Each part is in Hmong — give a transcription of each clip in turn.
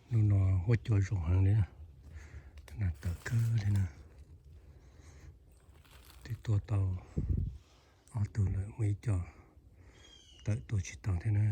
Hnub no huab cua zoo heev li na, nas tawm kawg li na. Twb tua tau ob tug lawm, muaj ib co tawm tua tsis tau thiab na.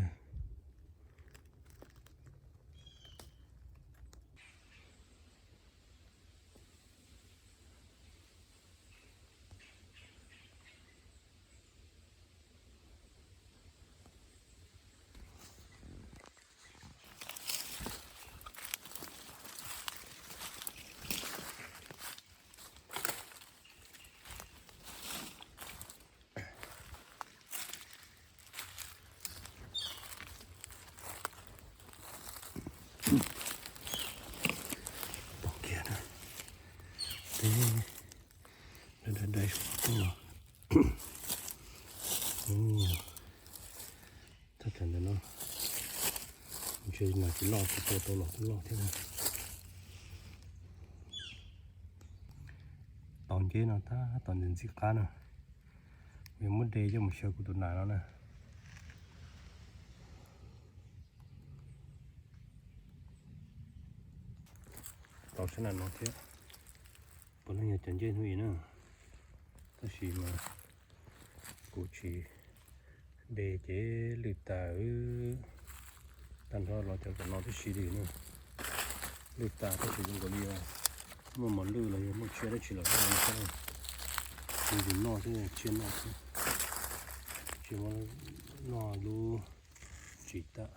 Pom kiag na, peb dai dai saum no tuaj los. Thaj tsam ntawm no ntshe nas tsis loj, tsis tua tau los kuj loj thiab na. Tau nceb no tab tom ntxim ntxim qab na, kuv yuav muab de coj mus xyaw kuv tus nas no na. Tau sab nas no thiab, puav leej yog cov nceb hnub i na, tab sis mas kuv tsis de ces lwj tas, tag nrho los cov tom no tib si li na. Lwj tas tab sis zoo nkaus li muaj mos lwj los yog muaj tsiaj dab tsi los tau li xwb, tsuas yus noj xwb, tsiaj noj xwb, tsis muaj noj lub tsis tag.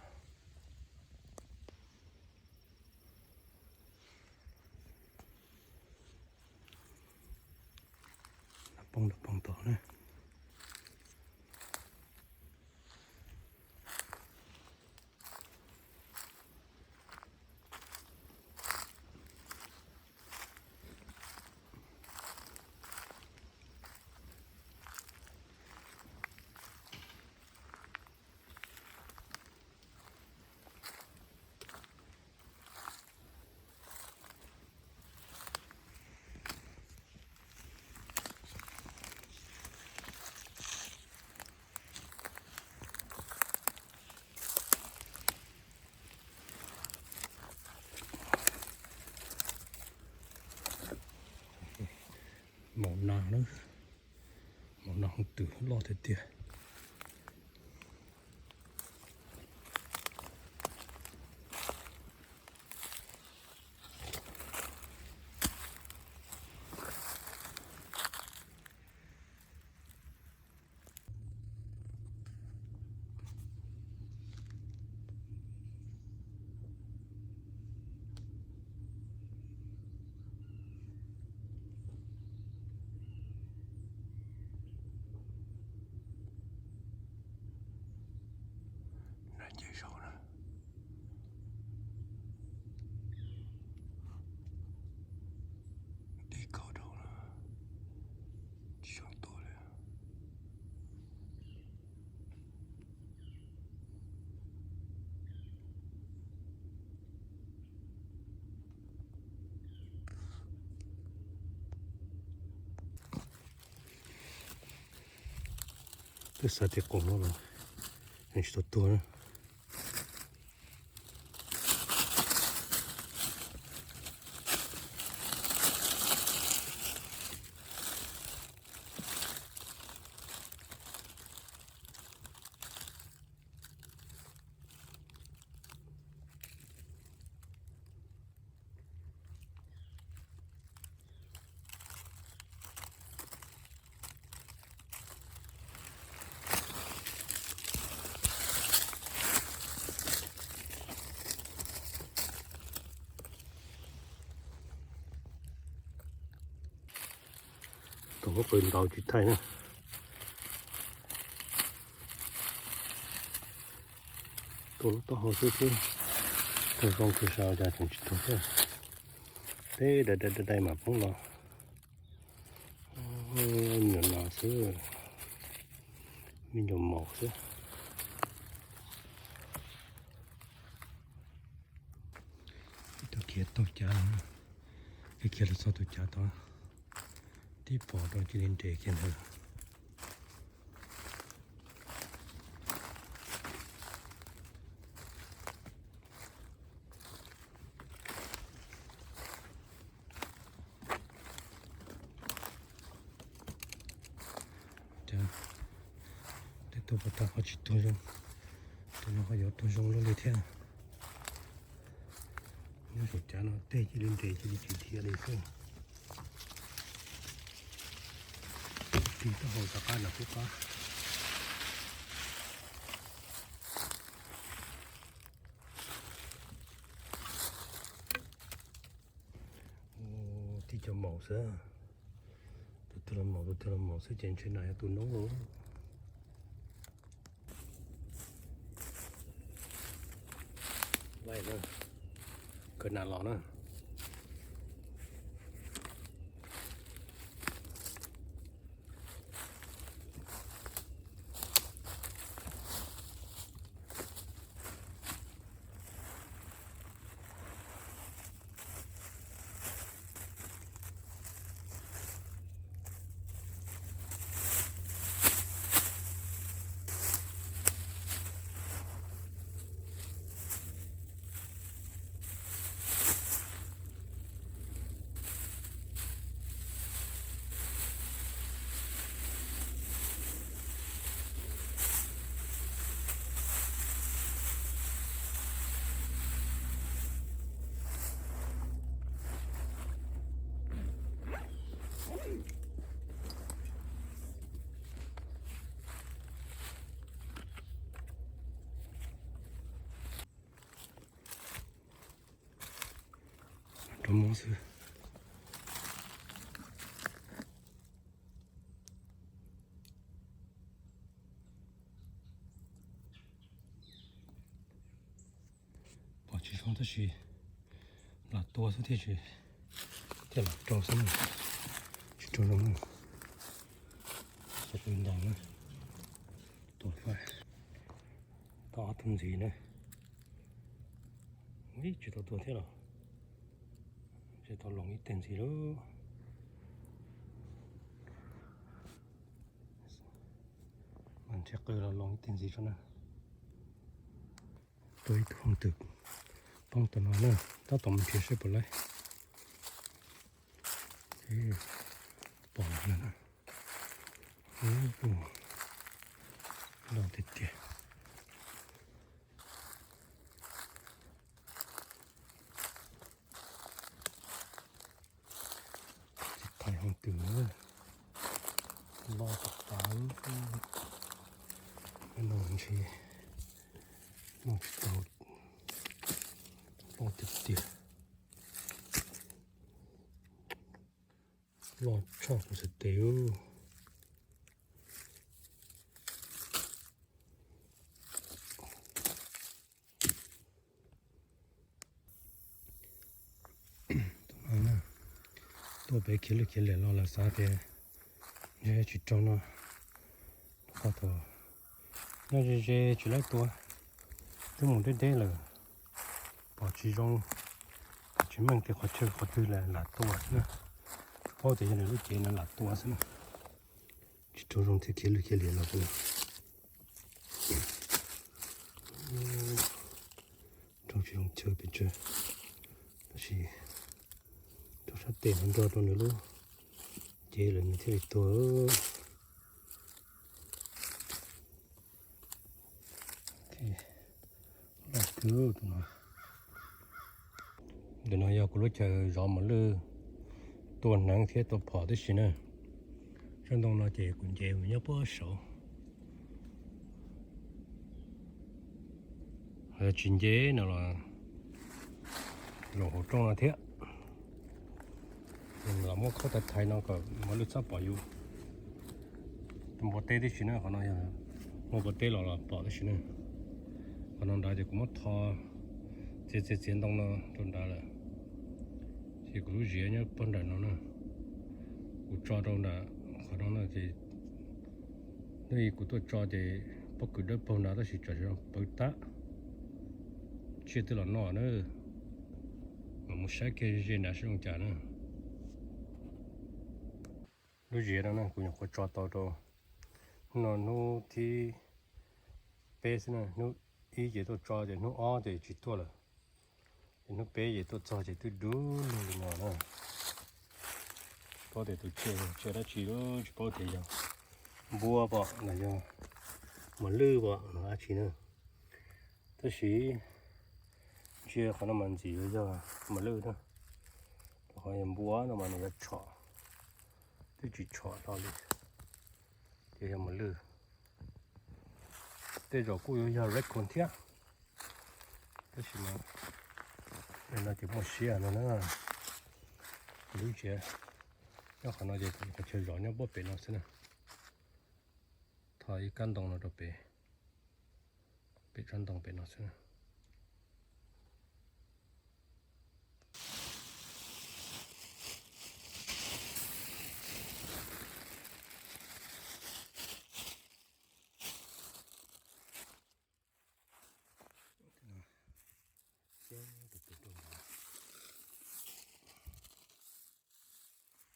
Poob poob tod na. Maum nas na, maum nas hooj twm loj tiag tiag. Nram ces saud na, deb kawg dhau na, tsis zoo tuaj li. Twb xav tias qoom no los tsis tau tuag na. Tus muab qw ntaus tsis thaij na. Tus lub taub hau xwb xwb, tus zoo kws sas cas tseem tsis tuag thiab. Peb dai dai dai dai mam poob los. Me nyuam nas xwb, me nyuam maum xwb. Ib tug khiav taug cav, khiav los txog tus cav tod, tib pom rau cia li nres kiag ntawd. Tuag puas tag ho tsis tuag zoo, tus no ho yuav tuag zoo luaj li thiab. Nyob saum cav no tej cia li nres cia li tsis dhia li xwb. Tig taub hau rov qab nram qub qab. Tib co maum xwb, tus twg los maum tus twg los maum xwb ces ntshe no yog tus noob lawm. Laij na, kawg nas los na. Rau mob xwb. Pom tsis zoo tab sis lam tua xwb thiaj tsis, thiaj lam raug xwb, tsis raug zoo na. Xav pw ntaus na, tua faib tau ob tug ntxiv na. Ib, tsis tau tua thiab los, tsis tau loos ib teg ntxiv lauj. Mas ntshe qw los loos ib teg ntxiv tso na. Tua ib tug hooj twm poob tom no na, tab tom mus nrhiav seb puas laib. Pom lawm na. Loj tiag tiag. Tsis thaiv hooj twm na, loj tas tas. No ntshe noj tsis tau, loj tiag tiag. Loj tshaj kuv xav tes. Tuaj pem khiav lwj khiav liam los lawm xav tias ntshe tsis raug no. Qhov thaum nyob ze ze tsis laib tua, twb mus deb deb lawm, pom tsis zoo, pom tsis meej tias qhov chaw qhov twg lam tua xwb na. Tsis paub tias yog nws lub cev no lam tua xwb na. Tsis raug zoo thiaj khiav lwj khiav liam los. Raug tsis zoo chaw pes tsawg, tab sis raug sab tes no nrog rau nws lub cev lawm nws thiaj li tuag. Loj kawg tus no. Ntawm no yog kuv lub chaw zov mos lwj tua hneev thiab tua phom tib si na. Tsob ntoo no ces kuv nce mus nyob puag saud. Tsis nce no los zaum hauv rooj no thiab. Los muab khaub thaiv thaiv no kom mos lwj txhob pom yus. Tua npua teb tib si na, qhov no yog muaj npua teb los los pom tib si na. Qhov no nrad ces kuv muab tho txiav txiav txiav ntoo no rau nrad lawm. Ces kuv lub ziav nyob puag nram no na. Kuv tso rau nram qhov no na ces, hnub ib kuv tuaj tso ces pob kws dawb paug nrad tab sis tsam pawv tag. Tsiaj twb los noj na. Mas mus saib kiag ze nrad saib zoo cas na. Lub ziav no na kuv nyuam qhuav tso tau rau hnub no hnub thib peb xwb na, hnub ib ces tuaj tso ces hnub ob ces tsis tuaj lawm. Ces hnub peb ces tuaj txog ces twb dub lug li no na. Tsis paub tias tus tsiaj, tsiaj dab tsi, tsis paub tias yog npua pom los yog mos lwj los dab tsi na. Tab sis ntsia qhov no mas ntxim yuav yog mos lwj na, rau qhov yog npua no mas nws yuav tshom, twb tsis tshom hlo li, ces yog mos lwj. Tej zaum kuj yuav yog raccoon thiab, tab sis mas no ces muaj siab no na. Lub tsev nyob qhov no ces qhov chaw zov nyob puag pem no xwb na. Tho ib kab ntoo no rau pem, pem tsob ntoo pem no xwb.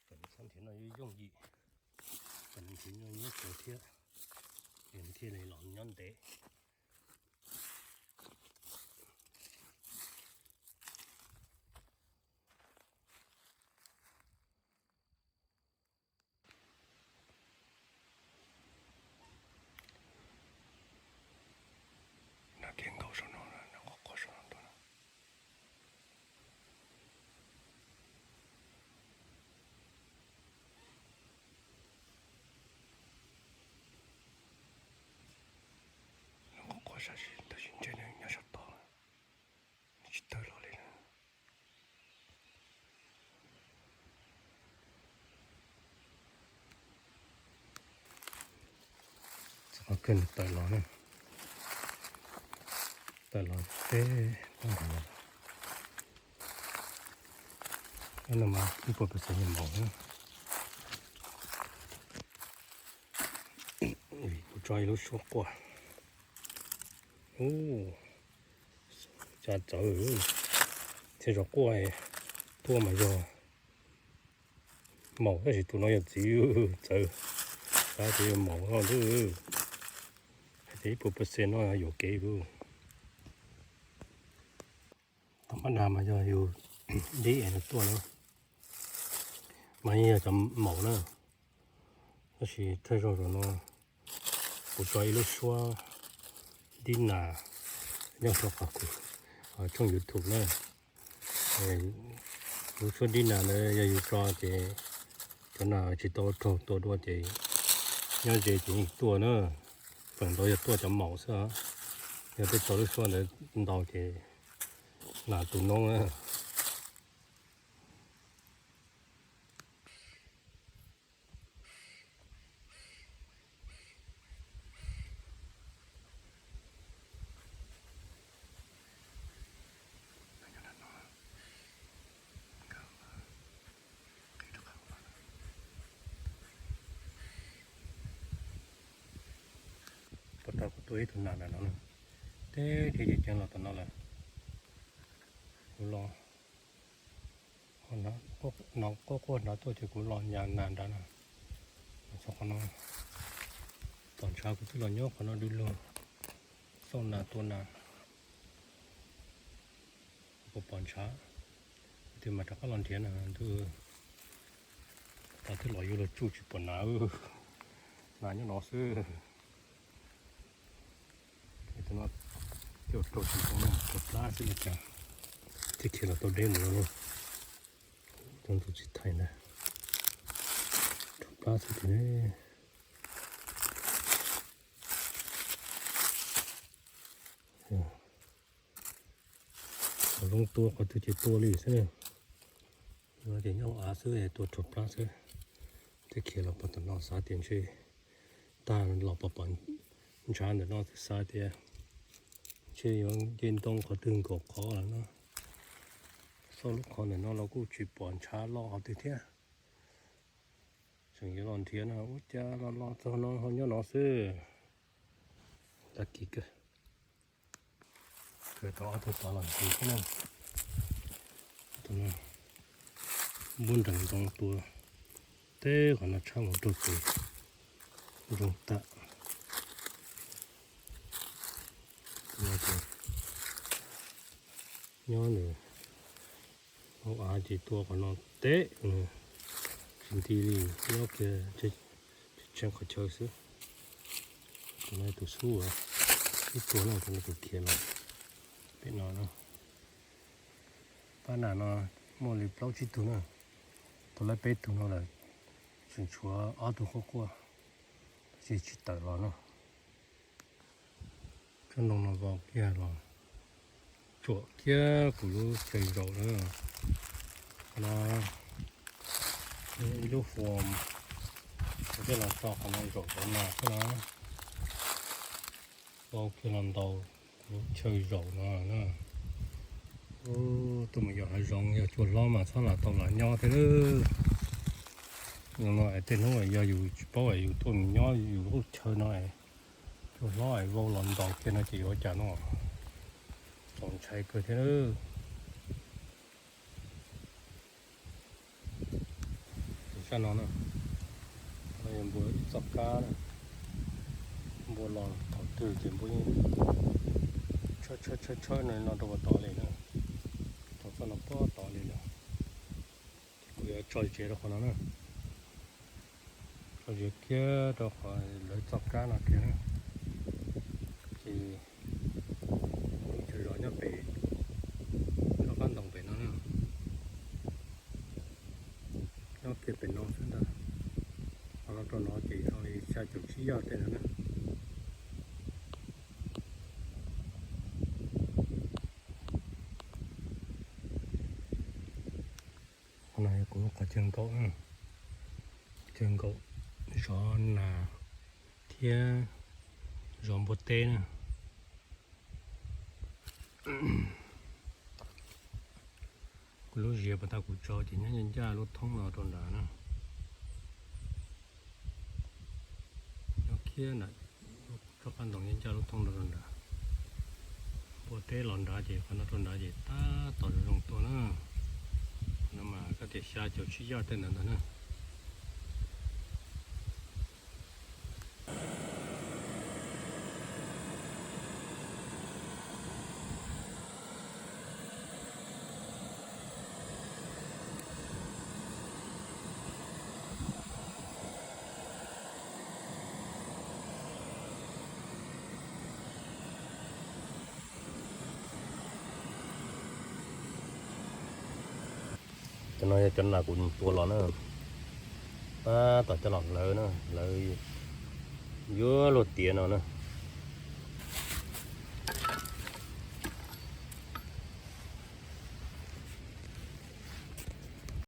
Kom nws txhob nrhiav no yooj yim, kom nws nrhiav no nyob tsev thiab, es nws thiaj li los nyob ntev. Nag kiag nkaus saum no, nag qhuav qhuav saum no tuaj. Nag qhuav qhuav sab sim tab sis ntshe nws nyob saum toj, nws tsis tawg los li na. Txog qhov kawg nws tawm los na, tawm los teb toj nrad los. Ob no mas ib puas percent yog maum na. Kuv tso ib lub suab quaj. Ub, cas txawv thiab, zov quaj tuaj mas yog maum, tab sis tus no yog txiv, txawv, xav tias yog maum no ntag. Hais tias ib puas percent no yuam kev lawm. Tom qab dag mas yog yus dib es nws tuaj na, mas yeej yog cov maum na. Tab sis thawj zaug zaum no kuv tso ib lub suab dib nas nyob rau qhov kuv tshooj YouTube na. Lub suab dib nas ntawd yog yus tso ces cov nas tsis tau raug tua dua ces nyob ze ces yeej tuaj na. Feem ntau yog tuaj cov maum xwb os. Yog peb tso lub suab ntawd ntau ces nas tu noob na. Puag ta kuv tua ib tug nas ntawm no, teb rhe ceev ceev los tom no lawm. Kuv los, no quaj quaj nrad tuaj ces kuv los nyas nas nrad na. Txog qhov no, tom ntshav kuv twb los nyob qhov no du lug, xauj nas tua nas. Kuv pom ntshav, kuv thiaj mam rov qab los nrhiav na ntuj. Thaum twb los yuav luag tsuj tsis pom nas, nas nyob no xwb. Tus no coj rau tsis tau, rau plab xwb li cas, thiaj khiav los tau deb mus no. Cov tus tsis thaij ntag, rau plab xwb ces. Qhov zoo tua qhov twg ces tua li xwb na. No ces nyob hauv av xwb es tua rau plab xwb. Thiaj khiav los pom tom no, xav tias ntshe tag los pom pom ntshav ntawm no xwb, xav tias ntshe yuav nce ntoo qhov twg nkaum qhov lawm no. Xauj lub qhov ntawm no los kuj tsis pom ntshav loj qhov twg thiab. Tseem yuav los nrhiav no ua cas los los txog no ho nyob no xwb. Lucky kawg. Kawg tau ob tug tod los ntxiv thiab na. Tus no muab nrees ntoo tua teb qhov no tshab mus rau pem zoo tag. Tus no ces nyob nws hauv av ces tua qhov no teb, tsis nti li, nyob kiag tseem qhov chaw xwb. Tus xub, ib tug no, tus khiav los pem no na. Pab nam no muaj li plaub tsib tug na, tau lawv peb tug no lawm, tseem tshuav ob tug quaj quaj, tab sis tsis tawm los na. Tsob ntoo no vau kiag los tsuam kiag kuv lub chaw zaum na. Qhov no ib lub fua, kuv thiaj los tso qhov no zaum rau no xwb na. Vau kiag los ntaus kuv lub chaw zaum no na. Tuaj mus yos hav zoov yog cua hlob mas txhob lam tau lam nyob thiab lawm. No es tej hnub yog yus tsis paub es yus tuaj mus nyob yus lub chaw no es cua hlob es vau los ntaus kiag no ces yuav ua cas no. Txaus ntshai kawg thiab lawm. Sab no na, no yog npua ib txoj kab na. Npua los thaum twg ces npua yeej tshawb tshawb tshawb no rau puag tod li na. Tau txoj no puag tod li lawm. Ces kuv yuav tso ziav rau qhov no na. Tso ziav kiag rau qhov lawv txoj kab no kiag na. Ces lub chaw zov nyob pem tsob qab ntoo pem no na. Nyob kiag pem no xwb ntag. Qhov no rau no ces zoo li xya caum tsib yaj tej ntawd na. Qhov no yog kuv lub qhov chaw nkaum, chaw nkaum zov nas thiab zov npua teb na. Kuv lub ziav puas tau kuv tso ces nyob ncaj ncaj lub thoob no rau nrad na. Nyob kiag ntawm tsob qab ntoo nyob ncaj lub thoob no rau nrad. Npua teb los nrad ces qhov no rau nrad ces tab tom zoo zoo tuaj na. Qhov no mas koj tias xya caum tsib yaj tej ntawd ntag na. Cov no yog cov nas kuv tua los na. Tab tom coj los hlawv na, hlawv yuav luag tiav no na.